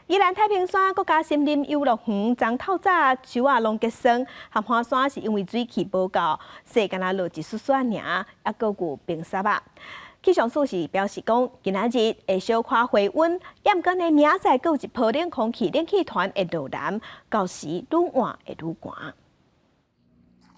宜蘭太平山國家森林遊樂園昨透早樹仔攏結霜，合歡山是因為水汽無夠，雪干焦落一絲絲爾，猶閣有冰雪仔。氣象署是表示講，今仔日會小可回溫，毋過呢明仔載閣有一波冷空氣、冷氣團會落南，到時愈晚會愈寒。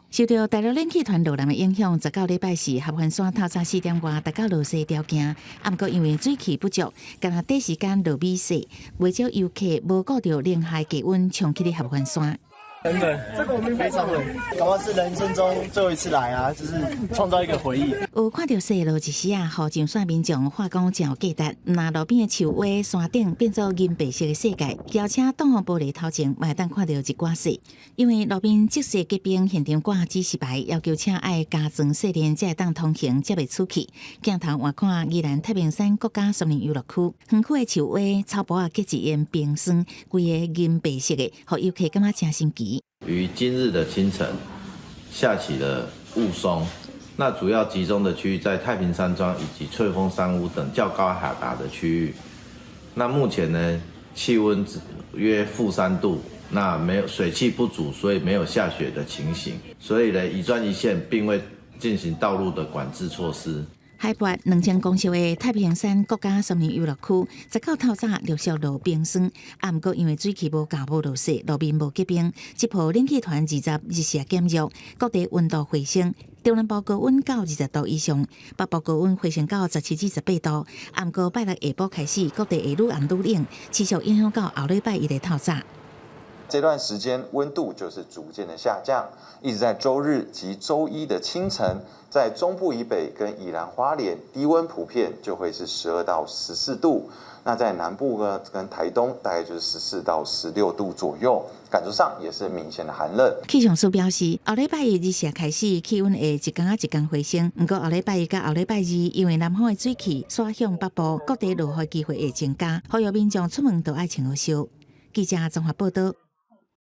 受著大陸冷氣團落南的影響，19禮拜四合歡山透早4點外達到落雪條件，毋過因為水汽不足，干焦短時間落米雪，袂少遊客無顧著零下低溫衝去合歡山。很冷，這個我們非常冷，搞不好是人生中最後一次來啊，就是創造一個回憶。有看著雪落一絲仔，予上山民眾話講誠有價值。若路邊的樹蛙、山頂變做銀白色的世界，轎車擋風玻璃頭前，嘛會當看著一寡雪。因為路面積雪結冰，現場掛指示牌，要求車愛加裝雪鏈才會當通行，才袂出去。鏡頭換看宜蘭太平山國家森林遊樂區，園區的樹蛙、草埔仔結一層冰霜，規个銀白色的，予遊客感覺誠神奇。於今日的清晨下起了霧凇，那主要集中的區域在太平山莊以及翠峰山屋等較高海拔的區域。那目前呢，氣溫約-3度，那沒有水汽不足，所以沒有下雪的情形。所以呢，宜專一線並未進行道路的管制措施。海拔2000公尺的太平山國家森林遊樂區，19透早陸續落冰霜，毋過因為水汽無夠無落雪，路面無結冰。這波冷氣團20日夜減弱，各地溫度回升，中南部高溫到20度以上，北部高溫回升到17至18度。毋過拜六下晡開始，各地會愈暗愈冷，持續影響到後禮拜一的透早。這段時間溫度就是逐漸的下降，一直在週日及週一的清晨，在中部以北跟宜蘭花蓮低溫普遍就會是12到14度，那在南部呢跟台東大概就是14到16度左右，感受上也是明顯的寒冷。氣象署表示，後禮拜一日時開始氣溫會一工一工回升，毋過後禮拜一佮後禮拜二，因為南方的水汽徙向北部，各地落雨機會會增加，呼籲民眾出門都愛穿好袖。記者綜合報道。